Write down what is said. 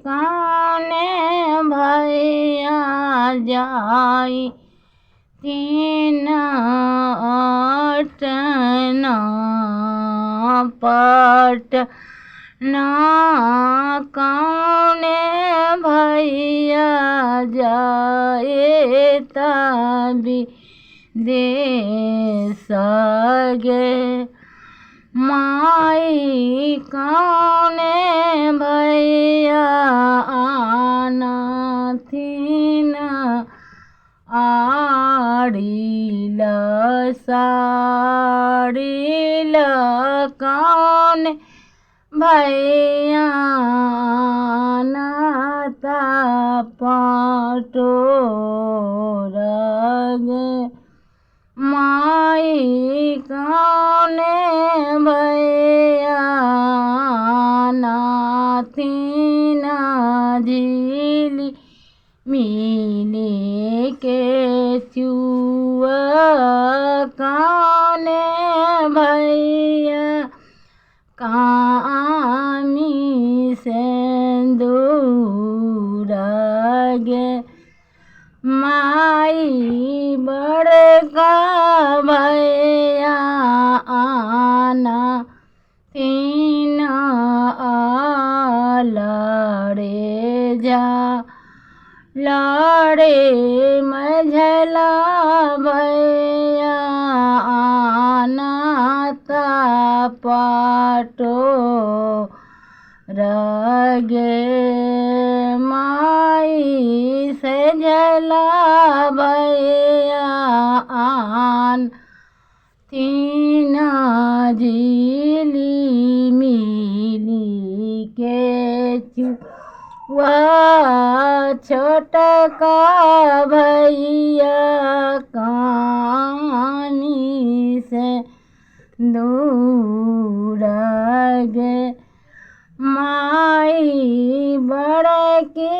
कौने भैया जाइ तीन अटना पटना कौने भैया जाए तबी देश गे माई कौने भैया आनथिन आड़िल साड़िल कौन भैया नाता पटोर गे माई कौने भैया नाथिन झिली मिली के चुआ कौने भैया कामी सिन्दूर गे माई बड़का भैया आना तीन लड़े जा लड़े मझला भैया आना पाटो गे माई से झला भैया आन तीन झिली मिली के चुआ छोटका भैया कानी से दूर गे माई बड़की।